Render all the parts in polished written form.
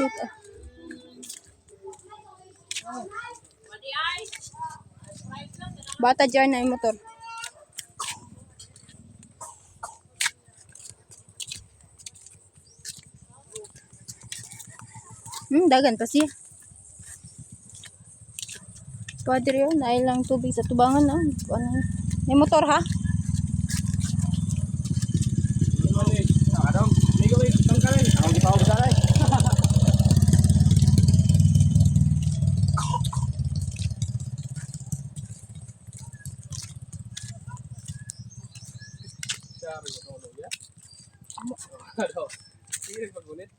Nindot ah. Bata dyan na yung motor. Dagan pa siya. Padre yun, na lang tubig sa tubangan ah. Ano, may motor ha? Adong, ligo eh, tangkalay. Ako gitawag sa alay. Sabi ko no ya. Ano? Sige pagunit.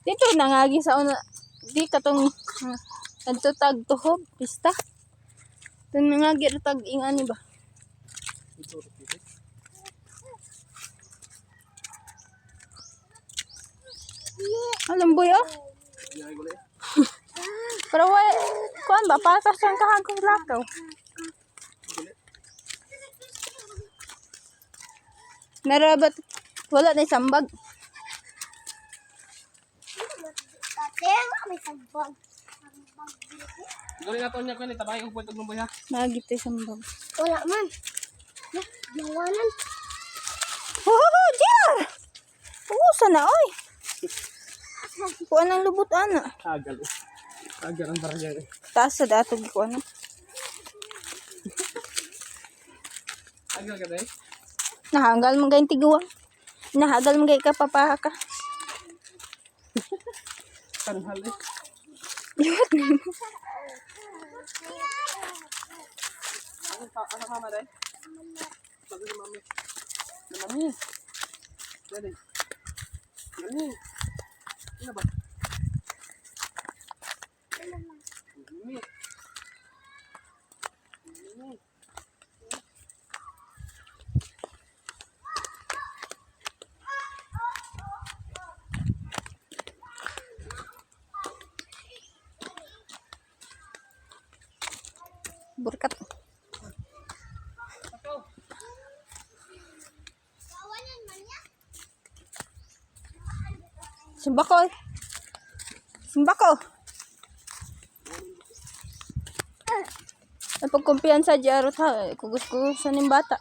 Dito nangagi sa una. Di katong adto tag tuhob pista. Ito nangagi ra tag ingani ba? Ito ito. Alam boy oh. Yan guli. Pero wa kuan ba patas siyang kahagong lakaw. Narabat wala na isambag. Tate, may sagbag. Sagbag dito. Guli na to niya kuan tabay ko pwede lumboy ha. Nagito isambag. Wala man. Ya, nawanan. Oh, dear! Usa na oy. Kuan ang lubot ana. Agal. Agal ang barangay. Taas sa dato ko ano. Agal ka dai. Nahagal man gayong tiguan. Nahagal man gay ka papaha ka. Tanhal eh. Liwat na mo. Ano pa ano mama dai? Sabi ni mami. Na mami. Dali. Mami. Ano ba? Mami. Mami. Burkat. Nawanan man ya. Sumba ko. Eh. Sumba ko. Ang pagkumpiyansa, Jarot ha. Kugus-kugusan ng bata.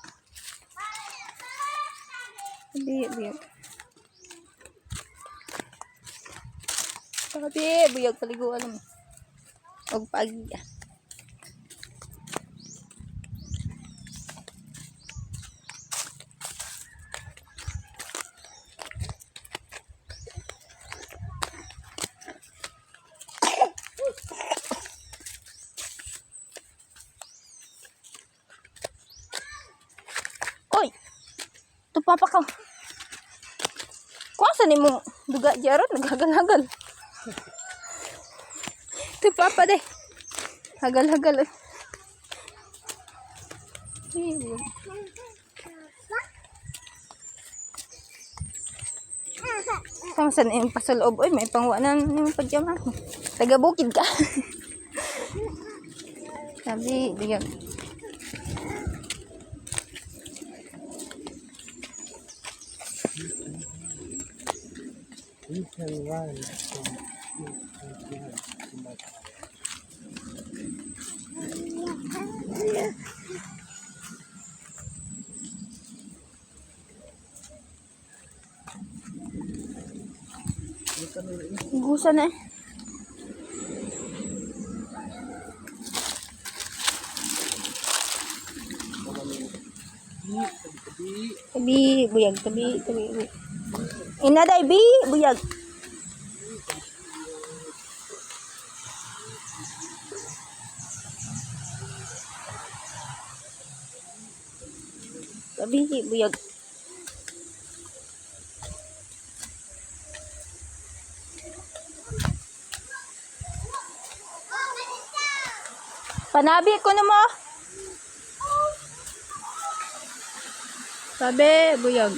Tabi, buyag. Tabi, buyag paliguan mo. Og pagi. Oy! Tupapa ka. Kuha sa nimo duga Jarot, naghagal-hagal. Tupapa de. Hagal-hagal. Eh. Ay, buyag. Tama sa yung pasaloob. Oy, may pangwanan yung padyama. Taga bukid ka. Sabi, biyag. We can run from Gusa na eh. Tabi, buyag, tabi, tabi, buyag. Inaday, bi, buyag. Tabi, buyag. Panabi ko na mo. Tabi, buyag.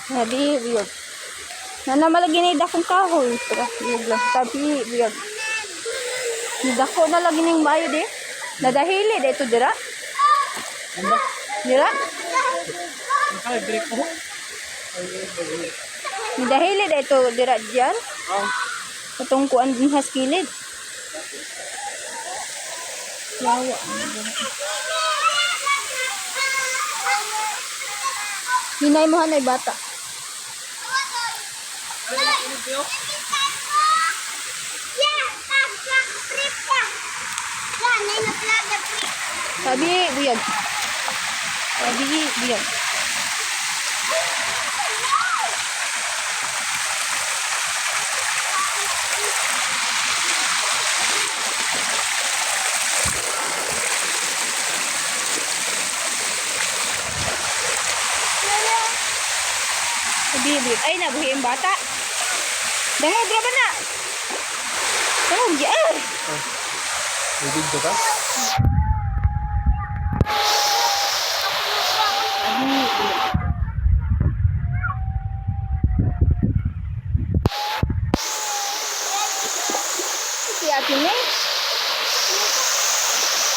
Tabi, biyog. Nana malagi ni dakong kahoy. Tara, biyog lang. Tabi, biyog. Dako na lagi ning maayo di. Nadahili dito dira. Ano ba? Dira. Ang kaya, break ko. Nidahili dito dira diyan. Ah, Katong kuan din has kilid. Yawa. Hinay mo hanay bata. Yeah, tag trip ka. Yeah, 9 o'clock the trip. Tabi, buyag. Tabi, buyag. Tabi, buyag. Ay, nabuhi ang bata. Dangog, ra ba na? Dangog, yeah. May video ka?